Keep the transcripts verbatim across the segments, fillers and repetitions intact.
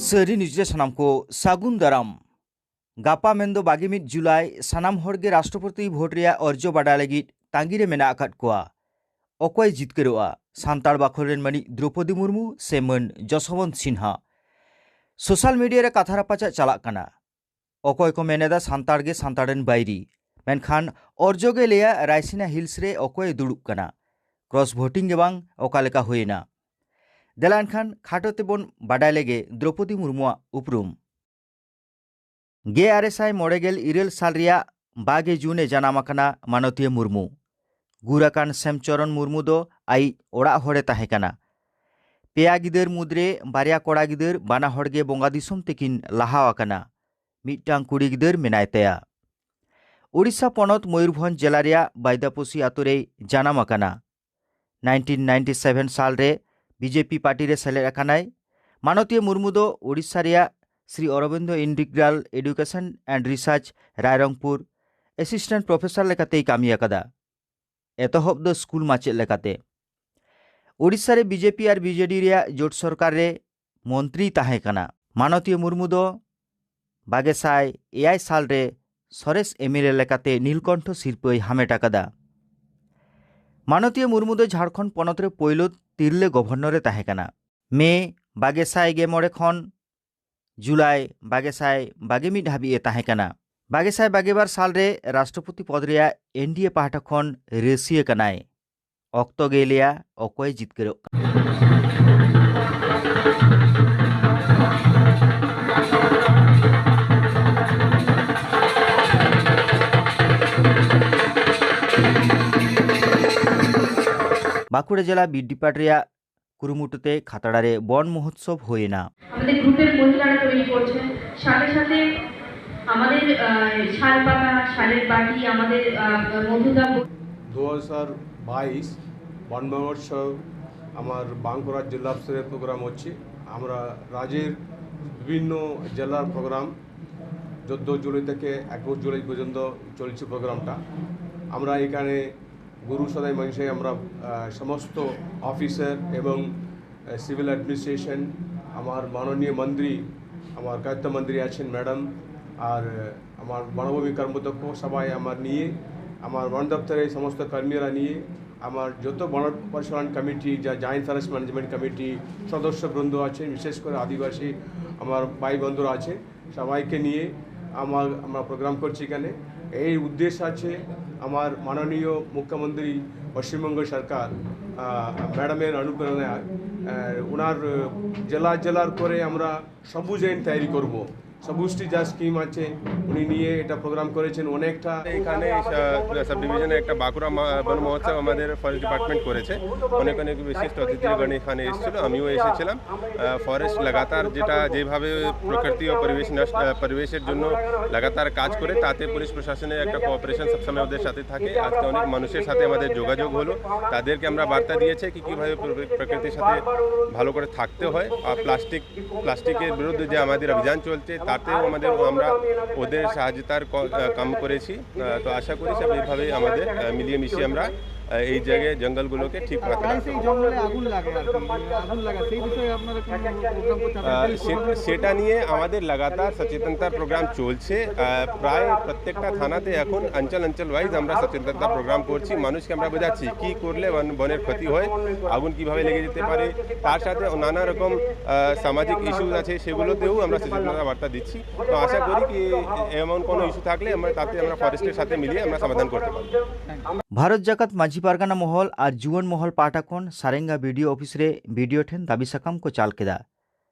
ᱥᱟᱹᱨᱤ ᱱᱤᱭᱩᱡᱽ ᱨᱮ ᱥᱟᱱᱟᱢ ᱠᱚ ᱥᱟᱹᱜᱩᱱ ᱫᱟᱨᱟᱢ᱾ ᱜᱟᱯᱟ ᱢᱮᱱᱫᱚ ᱵᱟᱜᱮ ᱢᱤᱫ ᱡᱩᱞᱟᱭ ᱥᱟᱱᱟᱢ ᱦᱚᱲ ᱜᱮ ᱨᱟᱥᱴᱨᱚᱯᱚᱛᱤ ᱵᱷᱳᱴ ᱨᱮᱭᱟᱜ ᱚᱨᱡᱚ ᱵᱟᱰᱟᱭ ᱞᱟᱹᱜᱤᱫ ᱛᱟᱺᱜᱤ ᱨᱮ ᱢᱮᱱᱟᱜ ᱟᱠᱟᱫ ᱠᱚᱣᱟ᱾ ᱚᱠᱚᱭ ᱡᱤᱛᱠᱟᱹᱨᱚᱜᱼᱟ, ᱥᱟᱱᱛᱟᱲ ᱵᱟᱠᱷᱳᱞ ᱨᱮᱱ ᱢᱟᱹᱱᱤᱡ ᱫᱨᱚᱯᱚᱫᱤ ᱢᱩᱨᱢᱩ ᱥᱮ ᱢᱟᱹᱱ ᱡᱚᱥᱚᱵᱚᱱᱛ ᱥᱤᱱᱦᱟ? ᱥᱳᱥᱟᱞ ᱢᱤᱰᱤᱭᱟ ᱨᱮ ᱠᱟᱛᱷᱟ ᱨᱟᱯᱟᱪᱟᱜ ᱪᱟᱞᱟᱜ ᱠᱟᱱᱟ᱾ ᱚᱠᱚᱭ ᱠᱚ ᱢᱮᱱ ᱮᱫᱟ ᱥᱟᱱᱛᱟᱲ ᱜᱮ ᱥᱟᱱᱛᱟᱲ ᱨᱮᱱ ᱵᱟᱹᱭᱨᱤ, ᱢᱮᱱᱠᱷᱟᱱ ᱚᱨᱡᱚ ᱜᱮ ᱞᱟᱹᱭᱟ ᱨᱟᱭᱥᱤᱱᱟ ᱦᱤᱞᱥ ᱨᱮ ᱚᱠᱚᱭᱮ ᱫᱩᱲᱩᱵ ᱠᱟᱱᱟ, ᱠᱨᱚᱥ ᱵᱷᱳᱴᱤᱝ ᱜᱮ ᱵᱟᱝ, ᱚᱠᱟ ᱞᱮᱠᱟ ᱦᱩᱭᱮᱱᱟ? ᱫᱮᱞᱟ ᱮᱱᱠᱷᱟᱱ ᱠᱷᱟᱴᱚ ᱛᱮᱵᱚᱱ ᱵᱟᱰᱟᱭ ᱞᱮᱜᱮ ᱫᱨᱚᱯᱚᱫᱤ ᱢᱩᱨᱢᱩᱣᱟᱜ ᱩᱯᱨᱩᱢ᱾ ᱜᱮᱞ ᱟᱨᱮ ᱥᱟᱭ ᱢᱚᱬᱮ ᱜᱮᱞ ᱤᱨᱟᱹᱞ ᱥᱟᱞ ᱨᱮᱭᱟᱜ ᱵᱟᱜᱮ ᱡᱩᱱ ᱮ ᱡᱟᱱᱟᱢ ᱟᱠᱟᱱᱟ ᱢᱟᱱᱚᱛᱤᱭᱟᱹ ᱢᱩᱨᱢᱩ᱾ ᱜᱩᱨ ᱟᱠᱟᱱ ᱥᱮᱢᱪᱚᱨᱚᱱ ᱢᱩᱨᱢᱩ ᱫᱚ ᱟᱭᱤᱡ ᱚᱲᱟᱜ ᱦᱚᱲᱮ ᱛᱟᱦᱮᱸ ᱠᱟᱱᱟ᱾ ᱯᱮᱭᱟ ᱜᱤᱫᱟᱹᱨ ᱢᱩᱫᱽᱨᱮ ᱵᱟᱨᱭᱟ ᱠᱚᱲᱟ ᱜᱤᱫᱟᱹᱨ ᱵᱟᱱᱟ ᱦᱚᱲ ᱜᱮ ᱵᱚᱸᱜᱟ ᱫᱤᱥᱚᱢ ᱛᱮᱠᱤᱱ ᱞᱟᱦᱟ ᱟᱠᱟᱱᱟ᱾ ᱢᱤᱫᱴᱟᱝ ᱠᱩᱲᱤ ᱜᱤᱫᱟᱹᱨ ᱢᱮᱱᱟᱭ ᱛᱟᱭᱟ᱾ ᱳᱰᱤᱥᱟ ᱯᱚᱱᱚᱛ ᱢᱚᱭᱩᱨᱵᱷᱚᱸᱡᱽ ᱡᱮᱞᱟ ᱨᱮᱭᱟᱜ ᱵᱟᱭᱫᱟᱯᱚᱥᱤ ᱟᱛᱳ ᱨᱮᱭ ᱡᱟᱱᱟᱢ ᱟᱠᱟᱱᱟ᱾ ᱱᱟᱭᱤᱱᱴᱤᱱ ᱱᱟᱭᱤᱱᱴᱤ ᱥᱮᱵᱷᱮᱱ ᱥᱟᱞ ᱨᱮ ᱵᱤᱡᱮᱯᱤ ᱯᱟᱨᱴᱤ ᱨᱮ ᱥᱮᱞᱮᱫ ᱟᱠᱟᱱᱟᱭ᱾ ᱢᱟᱱᱚᱛᱤᱭᱟᱹ ᱢᱩᱨᱢᱩ ᱫᱚ ᱳᱰᱤᱥᱟ ᱨᱮᱭᱟᱜ Sri Aurobindo integral education and research Rairangpur assistant professor ᱞᱮᱠᱟᱛᱮᱭ ᱠᱟᱹᱢᱤ ᱟᱠᱟᱫᱟ᱾ ᱮᱛᱚᱦᱚᱵ ᱫᱚ ᱥᱠᱩᱞ ᱢᱟᱪᱮᱫ ᱞᱮᱠᱟᱛᱮ᱾ ᱳᱰᱤᱥᱟ ᱨᱮ ᱵᱤᱡᱮᱯᱤ ᱟᱨ ᱵᱤᱡᱮᱰᱤ ᱨᱮᱭᱟᱜ ᱡᱳᱴ ᱥᱚᱨᱠᱟᱨ ᱨᱮ ᱢᱚᱱᱛᱨᱤᱭ ᱛᱟᱦᱮᱸ ᱠᱟᱱᱟ᱾ ᱢᱟᱱᱚᱛᱤᱭᱟᱹ ᱢᱩᱨᱢᱩ ᱫᱚ ᱵᱟᱜᱮ ᱥᱟᱭ ᱮᱭᱟᱭ ᱥᱟᱞ ᱨᱮ ᱥᱚᱨᱮᱥ ᱮᱢᱮᱞᱮ ᱞᱮᱠᱟᱛᱮ ᱱᱤᱞᱠᱚᱱᱴᱷᱚ ᱥᱤᱨᱯᱟᱹᱭ ᱦᱟᱢᱮᱴ ᱟᱠᱟᱫᱟ᱾ ᱢᱟᱱᱚᱛᱤᱭᱟᱹ ᱢᱩᱨᱢᱩ ᱫᱚ ᱡᱷᱟᱲᱠᱷᱚᱸᱰ ᱯᱚᱱᱚᱛ ᱨᱮ ᱯᱳᱭᱞᱳ ᱛᱤᱨᱞᱟᱹ ᱜᱚᱵᱷᱚᱨᱱᱚᱨ ᱮ ᱛᱟᱦᱮᱸ ᱠᱟᱱᱟ᱾ ᱢᱮ ᱵᱟᱜᱮ ᱥᱟᱭ ᱜᱮ ᱢᱚᱬᱮ ᱠᱷᱚᱱ ᱡᱩᱞᱟᱭ ᱵᱟᱜᱮ ᱥᱟᱭ ᱵᱟᱜᱮ ᱢᱤᱫ ᱦᱟᱹᱵᱤᱡ ᱮ ᱛᱟᱦᱮᱸ ᱠᱟᱱᱟ᱾ ᱵᱟᱜᱮ ᱥᱟᱭ ᱵᱟᱜᱮ ᱵᱟᱨ ᱥᱟᱞ ᱨᱮ ᱨᱟᱥᱴᱨᱚᱯᱚᱛᱤ ᱯᱚᱫᱽ ᱨᱮᱭᱟᱜ ᱮᱱᱰᱤᱮ ᱯᱟᱦᱴᱟ ᱠᱷᱚᱱ ᱨᱟᱹᱥᱤᱭᱟᱹ ᱠᱟᱱᱟᱭ᱾ ᱚᱠᱛᱚ ᱜᱮᱭ ᱞᱟᱹᱭᱟ ᱚᱠᱚᱭ ᱡᱤᱛᱠᱟᱹᱨᱚᱜ ᱠᱟᱱᱟ᱾ ᱵᱟᱸᱠᱩᱲᱟ ᱡᱮᱞᱟ ᱵᱤᱨ ᱰᱤᱯᱟᱨᱴ ᱨᱮᱭᱟᱜ ᱠᱩᱨᱩᱢᱩᱴᱩ ᱛᱮ ᱠᱷᱟᱛᱲᱟ ᱨᱮ ᱵᱚᱱ ᱢᱚᱦᱳᱛᱥᱚᱵ ᱦᱩᱭᱮᱱᱟ᱾ আমাদের গ্রুপের মহিলারা তৈরি করছেন, সাথে সাথে আমাদের আহ, শাল পাতা, শালের বাটি, আমাদের আহ, মধুদা বই। দু হাজার বাইশ বন মহোৎসব আমার বাঁকুড়া জেলা স্তরের প্রোগ্রাম হচ্ছে। আমরা রাজ্যের বিভিন্ন জেলার প্রোগ্রাম চোদ্দ জুলাই থেকে একুশ জুলাই পর্যন্ত চলছে প্রোগ্রামটা। আমরা এখানে গুরু সদাই মনসাই আমরা আহ, সমস্ত অফিসার এবং সিভিল অ্যাডমিনিস্ট্রেশন, আমার মাননীয় মন্ত্রী, আমার কায়িত্ব মন্ত্রী আছেন ম্যাডাম, আর আমার বনভূমি কর্মদক্ষ সবাই আমার নিয়ে, আমার বন দপ্তরের সমস্ত কর্মীরা নিয়ে, আমার যত বন পরিচালন কমিটি, যা জয়েন্ট ফরেস্ট ম্যানেজমেন্ট কমিটি সদস্যবৃন্দ আছেন, বিশেষ করে আদিবাসী আমার ভাই বন্ধুরা আছেন, সবাইকে নিয়ে আমার আমরা প্রোগ্রাম করছি এখানে। এই উদ্দেশ্য আছে আমার মাননীয় মুখ্যমন্ত্রী পশ্চিমবঙ্গ সরকার, আহ, ম্যাডামের অনুপ্রেরণায়, আহ, ওনার, আহ, জেলা জেলার করে আমরা সবুজ আইন তৈরি করব। সবুজটি যা স্কিম আছে, উনি নিয়ে এটা প্রোগ্রাম করেছেন অনেকটা। এখানে সাব ডিভিশনে একটা বাঁকুড়া মা- বন মহোৎসব আমাদের ফরেস্ট ডিপার্টমেন্ট করেছে। অনেক অনেক বিশিষ্ট অতিথিগণ এখানে এসেছিল, আমিও এসেছিলাম। ফরেস্ট লাগাতার যেটা যেভাবে প্রকৃতি ও পরিবেশ নষ্ট, আহ, পরিবেশের জন্য লাগাতার কাজ করে, তাতে পুলিশ প্রশাসনের একটা কোঅপারেশন সবসময় ওদের সাথে থাকে। আজকে অনেক মানুষের সাথে আমাদের যোগাযোগ হলো, তাদেরকে আমরা বার্তা দিয়েছে কি কীভাবে প্রকৃ- প্রকৃতির সাথে ভালো করে থাকতে হয়। আর প্লাস্টিক প্লাস্টিকের বিরুদ্ধে যে আমাদের অভিযান চলছে, তাতেও আমাদের আমরা ওদের সাহায্যতার ক- আহ, কাম করেছি। আহ, তো আশা করি সব এইভাবেই আমাদের, আহ, মিলিয়ে মিশিয়ে আমরা, আহ, এই জায়গায় জঙ্গলগুলোকে ঠিক রাখতে প্রায় পারবো। সেই জঙ্গলে আগুন লাগে আর কি, আগুন লাগা, সেই বিষয়ে আপনারা কোনো প্রোগ্রাম করতে আহ, আপনারা সে- সেটা নিয়ে আমাদের লাগাতার সচেতনতার প্রোগ্রাম চলছে। আহ, প্রায় প্রত্যেকটা থানাতে এখন অঞ্চল অঞ্চল ওয়াইজ আমরা সচেতনতা প্রোগ্রাম করছি, মানুষকে আমরা বোঝাচ্ছি কি করলে বন- বনের ক্ষতি হয়, আগুন কিভাবে লেগে যেতে পারে, তার সাথে নানা রকম, আহ, সামাজিক ইস্যুজ আছে, সেগুলোতেও আমরা সচেতনতা বার্তা দিচ্ছি। তো আশা করি কি এমন কোনো ইস্যু থাকলে আমরা তাতে আমরা ফরেস্টের সাথে মিলিয়ে আমরা সমাধান করতে পারবো। ভারত জাকাত মাঝি ᱯᱟᱨᱜᱟᱱᱟ ᱢᱚᱦᱚᱞ ᱟᱨ ᱡᱩᱣᱟᱹᱱ ᱢᱚᱦᱚᱞ ᱯᱟᱦᱴᱟ ᱠᱷᱚᱱ ᱥᱟᱨᱮᱝᱜᱟ ᱵᱤᱰᱤᱳ ᱚᱯᱷᱤᱥ ᱨᱮ ᱵᱤᱰᱤᱳ ᱴᱷᱮᱱ ᱫᱟᱹᱵᱤ ᱥᱟᱠᱟᱢ ᱠᱚ ᱪᱟᱞ ᱠᱮᱫᱟ᱾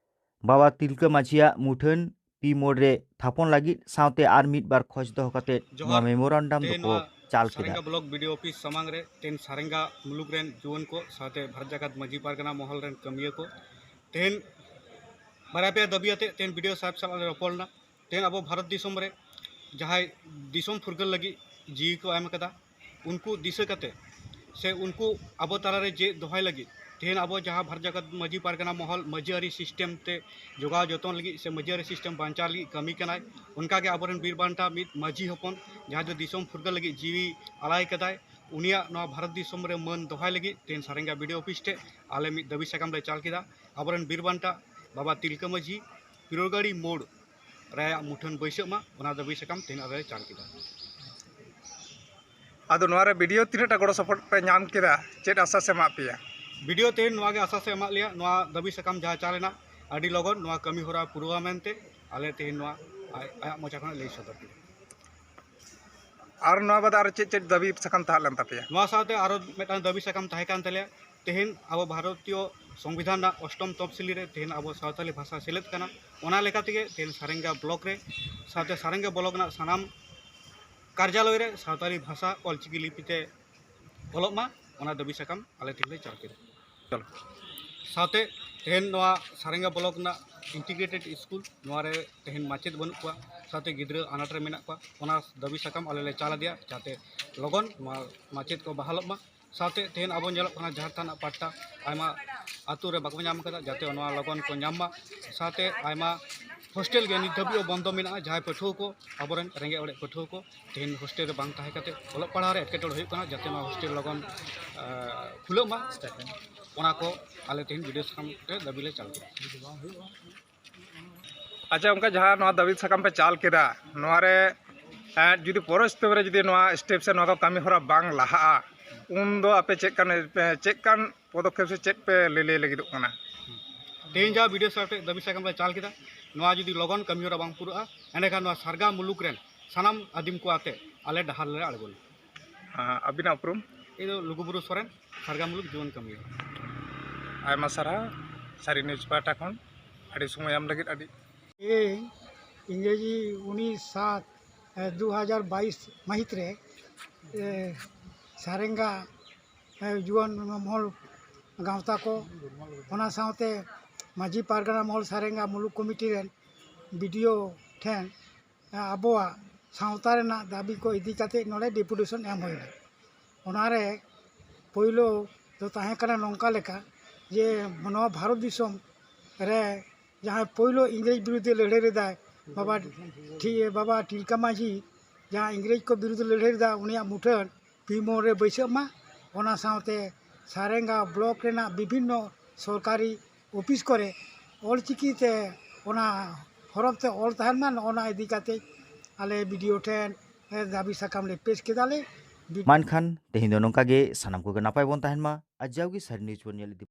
ᱵᱟᱵᱟ ᱛᱤᱞᱠᱟᱹ ᱢᱟᱹᱡᱷᱤᱭᱟᱜ ᱢᱩᱴᱷᱟᱹᱱ ᱯᱤ ᱢᱳᱲ ᱨᱮ ᱛᱷᱟᱯᱚᱱ ᱞᱟᱹᱜᱤᱫ ᱥᱟᱶᱛᱮ ᱟᱨ ᱢᱤᱫ ᱵᱟᱨ ᱠᱷᱚᱡᱽ ᱫᱚᱦᱚ ᱠᱟᱛᱮ ᱡᱚᱦᱟᱨ᱾ ᱱᱚᱣᱟ ᱢᱮᱢᱳᱨᱟᱱᱰᱟᱢ ᱛᱮᱦᱮᱧ ᱫᱚᱠᱚ ᱱᱚᱣᱟ ᱪᱟᱞ ᱠᱮᱫᱟ᱾ ᱥᱟᱨᱮᱝᱜᱟ ᱵᱞᱚᱠ ᱵᱤᱰᱤᱳ ᱚᱯᱷᱤᱥ ᱥᱟᱢᱟᱝ ᱨᱮ ᱛᱮᱦᱮᱧ ᱥᱟᱨᱮᱝᱜᱟ ᱢᱩᱞᱩᱠ ᱨᱮᱱ ᱡᱩᱣᱟᱹᱱ ᱠᱚ ᱥᱟᱶᱛᱮ ᱵᱷᱟᱨᱚᱛ ᱡᱟᱠᱟᱛ ᱢᱟᱹᱡᱷᱤ ᱯᱟᱨᱜᱟᱱᱟ ᱢᱚᱦᱚᱞ ᱨᱮᱱ ᱠᱟᱹᱢᱤᱭᱟᱹ ᱠᱚ ᱛᱮᱦᱮᱧ ᱵᱟᱨᱭᱟ ᱯᱮᱭᱟ ᱫᱟᱹᱵᱤ ᱟᱛᱮ ᱛᱮᱦᱮᱧ ᱵᱤᱰᱤᱳ ᱥᱟᱦᱮᱵᱽ ᱥᱟᱞᱟᱜ ᱞᱮ ᱨᱚᱯᱚᱲ ᱞᱮᱱᱟ᱾ ᱛᱮᱦᱮᱧ ᱟᱵᱚ ᱵᱷᱟᱨᱚᱛ ᱫᱤᱥᱚᱢ ᱨᱮ ᱡᱟᱦᱟᱸᱭ ᱫᱤᱥᱚᱢ ᱯᱷᱩᱨᱜᱟᱹᱞ ᱞᱟᱹᱜᱤᱫ ᱡᱤᱣᱤ ᱠᱚ ᱮᱢ ᱟᱠᱟᱫᱟ, ᱩᱱᱠᱩ ᱫᱤᱥᱟᱹ ᱠᱟᱛᱮ ᱥᱮ ᱩᱱᱠᱩ ᱟᱵᱚ ᱛᱟᱞᱟᱨᱮ ᱡᱮ ᱫᱚᱦᱚᱭ ᱞᱟᱹᱜᱤᱫ ᱛᱮᱦᱮᱧ ᱟᱵᱚ ᱡᱟᱦᱟᱸ ᱵᱷᱟᱨᱚᱛ ᱡᱟᱠᱟᱛ ᱢᱟᱹᱡᱷᱤ ᱯᱟᱨᱜᱟᱱᱟ ᱢᱚᱦᱚᱞ ᱢᱟᱹᱡᱷᱤ ᱟᱹᱨᱤ ᱥᱤᱥᱴᱮᱢ ᱛᱮ ᱡᱚᱜᱟᱣ ᱡᱚᱛᱚᱱ ᱞᱟᱹᱜᱤᱫ ᱥᱮ ᱢᱟᱹᱡᱷᱤ ᱟᱹᱨᱤ ᱥᱤᱥᱴᱮᱢ ᱵᱟᱧᱪᱟᱣ ᱞᱟᱹᱜᱤᱫ ᱠᱟᱹᱢᱤ ᱠᱟᱱᱟᱭ, ᱚᱱᱠᱟᱜᱮ ᱟᱵᱚᱨᱮᱱ ᱵᱤᱨ ᱵᱟᱱᱴᱟ ᱢᱤᱫ ᱢᱟᱹᱡᱷᱤ ᱦᱚᱯᱚᱱ ᱡᱟᱦᱟᱸᱭ ᱫᱚ ᱫᱤᱥᱚᱢ ᱯᱷᱩᱨᱜᱟᱹᱞ ᱞᱟᱹᱜᱤᱫ ᱡᱤᱣᱤ ᱟᱞᱟᱭ ᱠᱟᱫᱟᱭ, ᱩᱱᱤᱭᱟᱜ ᱱᱚᱣᱟ ᱵᱷᱟᱨᱚᱛ ᱫᱤᱥᱚᱢ ᱨᱮ ᱢᱟᱹᱱ ᱫᱚᱦᱚᱭ ᱞᱟᱹᱜᱤᱫ ᱛᱮᱦᱮᱧ ᱥᱟᱨᱮᱝᱜᱟ ᱵᱤᱰᱤᱳ ᱚᱯᱷᱤᱥ ᱴᱷᱮᱱ ᱟᱞᱮ ᱢᱤᱫ ᱫᱟᱹᱵᱤ ᱥᱟᱠᱟᱢ ᱞᱮ ᱪᱟᱞ ᱠᱮᱫᱟ᱾ ᱟᱵᱚᱨᱮᱱ ᱵᱤᱨ ᱵᱟᱱᱴᱟ ᱵᱟᱵᱟ ᱛᱤᱞᱠᱟᱹ ᱢᱟᱹᱡᱷᱤ ᱯᱤᱨᱳᱲᱜᱟᱲᱤ ᱢᱳᱲ ᱨᱮ ᱟᱭᱟᱜ ᱢᱩᱴᱷᱟᱹᱱ ᱵᱟᱹᱭᱥᱟᱹᱜ ᱢᱟ, ᱚᱱᱟ ᱫᱟᱹᱵᱤ ᱥᱟᱠᱟᱢ ᱛᱮᱦᱮᱧ ᱟᱞᱮ ᱞᱮ ᱪᱟᱞ ᱠᱮᱫᱟ᱾ ᱟᱫᱚ ᱱᱚᱣᱟ ᱨᱮ ᱵᱤ ᱰᱤ ᱳ ᱛᱤᱱᱟᱹᱜ ᱴᱟ ᱜᱚᱲᱚ ᱥᱚᱯᱚᱦᱚᱫ ᱯᱮ ᱧᱟᱢ ᱠᱮᱫᱟ? ᱪᱮᱫ ᱟᱥᱟᱥ ᱮ ᱮᱢᱟᱜ ᱯᱮᱭᱟ? ᱵᱤ ᱰᱤ ᱳ ᱛᱮᱦᱮᱧ ᱱᱚᱣᱟ ᱜᱮ ᱟᱥᱟᱥ ᱮ ᱮᱢᱟᱜ ᱞᱮᱭᱟ, ᱱᱚᱣᱟ ᱫᱟᱹᱵᱤ ᱥᱟᱠᱟᱢ ᱡᱟᱦᱟᱸ ᱪᱟᱞ ᱮᱱᱟ, ᱟᱹᱰᱤ ᱞᱚᱜᱚᱱ ᱱᱚᱣᱟ ᱠᱟᱹᱢᱤ ᱦᱚᱨᱟ ᱯᱩᱨᱟᱹᱣᱟ ᱢᱮᱱᱛᱮ ᱟᱞᱮ ᱛᱮᱦᱮᱧ ᱱᱚᱣᱟ ᱟᱡ, ᱟᱭᱟᱜ ᱢᱚᱪᱟ ᱠᱷᱚᱱᱟᱜ ᱞᱟᱹᱭ ᱥᱚᱫᱚᱨ ᱠᱮᱫᱟ᱾ ᱟᱨ ᱱᱚᱣᱟ ᱵᱟᱫᱮ ᱟᱨ ᱪᱮᱫ ᱪᱮᱫ ᱫᱟᱹᱵᱤ ᱥᱟᱠᱟᱢ ᱛᱟᱦᱮᱸ ᱞᱮᱱ ᱛᱟᱯᱮᱭᱟ? ᱱᱚᱣᱟ ᱥᱟᱶᱛᱮ ᱟᱨᱚ ᱢᱤᱫᱴᱟᱝ ᱫᱟᱹᱵᱤ ᱥᱟᱠᱟᱢ ᱛᱟᱦᱮᱸ ᱠᱟᱱ ᱛᱟᱞᱮᱭᱟ, ᱛᱮᱦᱮᱧ ᱟᱵᱚ ᱵᱷᱟᱨᱚᱛᱤᱭᱚ ᱥᱚᱝᱵᱤᱫᱷᱟᱱ ᱨᱮᱱᱟᱜ ᱚᱥᱴᱚᱢ ᱛᱚᱯᱥᱤᱞᱤ ᱨᱮ ᱛᱮᱦᱮᱧ ᱟᱵᱚ ᱥᱟᱶᱛᱟᱞᱤ ᱵᱷᱟᱥᱟ ᱥᱮᱞᱮᱫ ᱠᱟᱱᱟ᱾ ᱚᱱᱟ ᱞᱮᱠᱟ ᱛᱮᱜᱮ ᱛᱮᱦᱮᱧ ᱥᱟᱨᱮᱝᱜᱟ ᱵᱞᱚᱠ ᱨᱮ, ᱥᱟᱶᱛᱮ ᱥᱟᱨᱮᱝᱜᱟ ᱵᱞᱚᱠ ᱨᱮᱱᱟᱜ ᱥᱟᱱᱟᱢ ᱠᱟᱨᱡᱟᱞᱚᱭ ᱨᱮ ᱥᱟᱶᱛᱟᱞᱤ ᱵᱷᱟᱥᱟ ᱚᱞᱪᱤᱠᱤ ᱞᱤᱯᱤ ᱛᱮ ᱚᱞᱚᱜ ᱢᱟ, ᱚᱱᱟ ᱫᱟᱹᱵᱤ ᱥᱟᱠᱟᱢ ᱟᱞᱮ ᱛᱮᱦᱮᱧ ᱞᱮ ᱪᱟᱞ ᱠᱮᱫᱟ᱾ ᱪᱚᱞᱚ᱾ ᱥᱟᱶᱛᱮ ᱛᱮᱦᱮᱧ ᱱᱚᱣᱟ ᱥᱟᱨᱮᱝᱜᱟ ᱵᱞᱚᱠ ᱨᱮᱱᱟᱜ ᱤᱱᱴᱤᱜᱨᱮᱴᱮᱰ ᱥᱠᱩᱞ, ᱱᱚᱣᱟ ᱨᱮ ᱛᱮᱦᱮᱧ ᱢᱟᱪᱮᱫ ᱵᱟᱹᱱᱩᱜ ᱠᱚᱣᱟ, ᱥᱟᱶᱛᱮ ᱜᱤᱫᱽᱨᱟᱹ ᱟᱱᱟᱴ ᱨᱮ ᱢᱮᱱᱟᱜ ᱠᱚᱣᱟ, ᱚᱱᱟ ᱫᱟᱹᱵᱤ ᱥᱟᱠᱟᱢ ᱟᱞᱮ ᱞᱮ ᱪᱟᱞ ᱟᱫᱮᱭᱟ, ᱡᱟᱛᱮ ᱞᱚᱜᱚᱱ ᱱᱚᱣᱟ ᱢᱟᱪᱮᱫ ᱠᱚ ᱵᱟᱦᱟᱞᱚᱜ ᱢᱟ᱾ ᱥᱟᱶᱛᱮ ᱛᱮᱦᱮᱧ ᱟᱵᱚ ᱧᱮᱞᱚᱜ ᱠᱟᱱᱟ ᱡᱟᱦᱮᱨ ᱛᱷᱟᱱ ᱨᱮᱱᱟᱜ ᱯᱟᱴᱴᱟ ᱟᱭᱢᱟ ᱟᱹᱛᱩ ᱨᱮ ᱵᱟᱠᱚ ᱧᱟᱢ ᱠᱟᱫᱟ, ᱡᱟᱛᱮ ᱱᱚᱣᱟ ᱞᱚᱜᱚᱱ ᱠᱚ ᱧᱟᱢ ᱢᱟ᱾ ᱥᱟᱶᱛᱮ ᱟᱭᱢᱟ ᱦᱳᱥᱴᱮᱞ ᱜᱮ ᱱᱤᱛ ᱫᱷᱟᱹᱵᱤᱡ ᱦᱚᱸ ᱵᱚᱱᱫᱚ ᱢᱮᱱᱟᱜᱼᱟ, ᱡᱟᱦᱟᱸᱭ ᱯᱟᱹᱴᱷᱩᱣᱟᱹ ᱠᱚ, ᱟᱵᱚᱨᱮᱱ ᱨᱮᱸᱜᱮᱡ ᱚᱨᱮᱡ ᱯᱟᱹᱴᱷᱩᱣᱟᱹ ᱠᱚ ᱛᱮᱦᱮᱧ ᱦᱳᱥᱴᱮᱞ ᱨᱮ ᱵᱟᱝ ᱛᱟᱦᱮᱸ ᱠᱟᱛᱮ ᱚᱞᱚᱜ ᱯᱟᱲᱦᱟᱣ ᱨᱮ ᱮᱴᱠᱮᱴᱚᱬᱮ ᱦᱩᱭᱩᱜ ᱠᱟᱱᱟ, ᱡᱟᱛᱮ ᱱᱚᱣᱟ ᱦᱳᱥᱴᱮᱞ ᱞᱚᱜᱚᱱ, ᱟᱸ, ᱠᱷᱩᱞᱟᱹᱜ ᱢᱟ, ᱚᱱᱟ ᱠᱚ ᱟᱞᱮ ᱛᱮᱦᱮᱧ ᱵᱤ ᱰᱤ ᱳ ᱥᱟᱢᱟᱝ ᱨᱮ ᱫᱟᱹᱵᱤ ᱞᱮ ᱪᱟᱞ ᱠᱮᱫᱟ᱾ ᱟᱪᱪᱷᱟ, ᱚᱱᱠᱟ ᱡᱟᱦᱟᱸ ᱱᱚᱣᱟ ᱫᱟᱹᱵᱤ ᱥᱟᱠᱟᱢ ᱯᱮ ᱪᱟᱞ ᱠᱮᱫᱟ, ᱱᱚᱣᱟ ᱨᱮ, ᱮᱸ, ᱡᱩᱫᱤ ᱯᱚᱨᱚᱵᱚᱨᱛᱤ ᱨᱮ ᱡᱩᱫᱤ ᱱᱚᱣᱟ ᱥᱴᱮᱯ ᱥᱮ ᱱᱚᱣᱟ ᱠᱚ ᱠᱟᱹᱢᱤ ᱦᱚᱨᱟ ᱵᱟᱝ ᱞᱟᱦᱟᱜᱼᱟ, ᱩᱱ ᱫᱚ ᱟᱯᱮ ᱪᱮᱫ ᱠᱟᱱ, ᱪᱮᱫ ᱠᱟᱱ ᱯᱚᱫᱚᱠᱷᱮᱯ ᱥᱮ ᱪᱮᱫ ᱯᱮ ᱞᱟᱹᱭ ᱞᱟᱹᱜᱤᱫᱚᱜ ᱠᱟᱱᱟ? ᱛᱮᱦᱮᱧ ᱡᱟᱦᱟᱸ ᱵᱤ ᱰᱤ ᱳ ᱥᱟᱨ ᱴᱷᱮᱱ ᱫᱟᱹᱵᱤ ᱥᱟᱠᱟᱢ ᱞᱮ ᱪᱟᱞ ᱠᱮᱫᱟ, ᱱᱚᱣᱟ ᱡᱩᱫᱤ ᱞᱚᱜᱚᱱ ᱠᱟᱹᱢᱤ ᱦᱚᱨᱟ ᱵᱟᱝ ᱯᱩᱨᱟᱹᱜᱼᱟ, ᱮᱸᱰᱮᱠᱷᱟᱱ ᱱᱚᱣᱟ ᱥᱟᱨᱜᱟ ᱢᱩᱞᱩᱠ ᱨᱮᱱ ᱥᱟᱱᱟᱢ ᱟᱹᱫᱤᱢ ᱠᱚ ᱟᱛᱮ ᱟᱞᱮ ᱰᱟᱦᱟᱨ ᱨᱮᱞᱮ ᱟᱬᱜᱚᱱᱟ᱾ ᱟᱸ, ᱟᱹᱵᱤᱱᱟᱜ ᱩᱯᱨᱩᱢ? ᱤᱧ ᱫᱚ ᱞᱩᱜᱩᱵᱩᱨᱩ ᱥᱚᱨᱮᱱ, ᱥᱟᱨᱜᱟ ᱢᱩᱞᱩᱠ ᱡᱩᱣᱟᱹᱱ ᱠᱟᱹᱢᱤᱭᱟᱹ᱾ ᱟᱭᱢᱟ ᱥᱟᱨᱦᱟᱣ ᱥᱟᱹᱨᱤ ᱱᱤᱭᱩᱡᱽ ᱯᱟᱦᱴᱟ ᱠᱷᱚᱱ ᱟᱹᱰᱤ ᱥᱚᱢᱚᱭ ᱮᱢ ᱞᱟᱹᱜᱤᱫ᱾ ᱟᱹᱰᱤ ᱤᱧ ᱤᱝᱨᱮᱡᱤ ᱩᱱᱤᱥ ᱥᱟᱛ ᱫᱩ ᱦᱟᱡᱟᱨ ᱵᱟᱭᱤᱥ ᱢᱟᱹᱦᱤᱛ ᱨᱮ, ᱮ, ᱥᱟᱨᱮᱝᱜᱟ, ᱮ, ᱡᱩᱣᱟᱹᱱ ᱢᱚᱦᱚᱞ ᱜᱟᱶᱛᱟ ᱠᱚ, ᱚᱱᱟ ᱥᱟᱶᱛᱮ ᱢᱟᱹᱡᱷᱤ ᱯᱟᱨᱜᱟᱱᱟ ᱢᱚᱦᱚᱞ ᱥᱟᱨᱮᱝᱜᱟ ᱢᱩᱞᱩᱠ ᱠᱚᱢᱤᱴᱤ ᱨᱮᱱ ᱵᱤ ᱰᱤ ᱳ ᱴᱷᱮᱱ ᱟᱵᱚᱣᱟᱜ ᱥᱟᱶᱛᱟ ᱨᱮᱱᱟᱜ ᱫᱟᱹᱵᱤ ᱠᱚ ᱤᱫᱤ ᱠᱟᱛᱮ ᱱᱚᱰᱮ ᱰᱮᱯᱩᱴᱮᱥᱚᱱ ᱮᱢ ᱦᱩᱭᱱᱟ᱾ ᱚᱱᱟᱨᱮ ᱯᱳᱭᱞᱳ ᱫᱚ ᱛᱟᱦᱮᱸ ᱠᱟᱱᱟ ᱱᱚᱝᱠᱟ ᱞᱮᱠᱟ ᱡᱮ ᱱᱚᱣᱟ ᱵᱷᱟᱨᱚᱛ ᱫᱤᱥᱚᱢ ᱨᱮ ᱡᱟᱦᱟᱸᱭ ᱯᱳᱭᱞᱳ ᱤᱝᱨᱮᱡᱽ ᱵᱤᱨᱩᱫᱷ ᱮ ᱞᱟᱹᱲᱦᱟᱹᱭ ᱞᱮᱫᱟᱭ, ᱵᱟᱵᱟ ᱴᱷᱤ-, ᱵᱟᱵᱟ ᱛᱤᱞᱠᱟᱹ ᱢᱟᱹᱡᱷᱤ ᱡᱟᱦᱟᱸ ᱤᱝᱨᱮᱡᱽ ᱠᱚ ᱵᱤᱨᱩᱫᱷ ᱮ ᱞᱟᱹᱲᱦᱟᱹᱭ ᱞᱮᱫᱟ, ᱩᱱᱤᱭᱟᱜ ᱢᱩᱴᱷᱟᱹᱱ ᱯᱤ ᱢᱳᱲ ᱨᱮ ᱵᱟᱹᱭᱥᱟᱹᱜ ᱢᱟ᱾ ᱚᱱᱟ ᱥᱟᱶᱛᱮ ᱥᱟᱨᱮᱝᱜᱟ ᱵᱞᱚᱠ ᱨᱮᱱᱟᱜ ᱵᱤᱵᱷᱤᱱᱱᱚ ᱥᱚᱨᱠᱟᱨᱤ ᱚᱯᱷᱤᱥ ᱠᱚᱨᱮ ᱚᱞᱪᱤᱠᱤ ᱛᱮ ᱚᱱᱟ ᱦᱚᱨᱚᱯ ᱛᱮ ᱚᱞ ᱛᱟᱦᱮᱱ ᱢᱟ, ᱱᱚᱜᱼᱚ ᱱᱟ ᱤᱫᱤ ᱠᱟᱛᱮ ᱟᱞᱮ BDO ᱴᱷᱮᱱ ᱫᱟᱹᱵᱤ ᱥᱟᱠᱟᱢ ᱞᱮ ᱯᱮᱥ ᱠᱮᱫᱟᱞᱮ᱾ ᱢᱟ ᱮᱱᱠᱷᱟᱱ ᱛᱮᱦᱮᱧ ᱫᱚ ᱱᱚᱝᱠᱟ ᱜᱮ ᱥᱟᱱᱟᱢ ᱠᱚᱜᱮ ᱱᱟᱯᱟᱭ ᱵᱚᱱ ᱛᱟᱦᱮᱱ ᱢᱟ ᱟᱨ ᱡᱟᱣᱜᱮ ᱥᱟᱹᱨᱤ news ᱵᱚᱱ ᱧᱮᱞ ᱤᱫᱤ᱾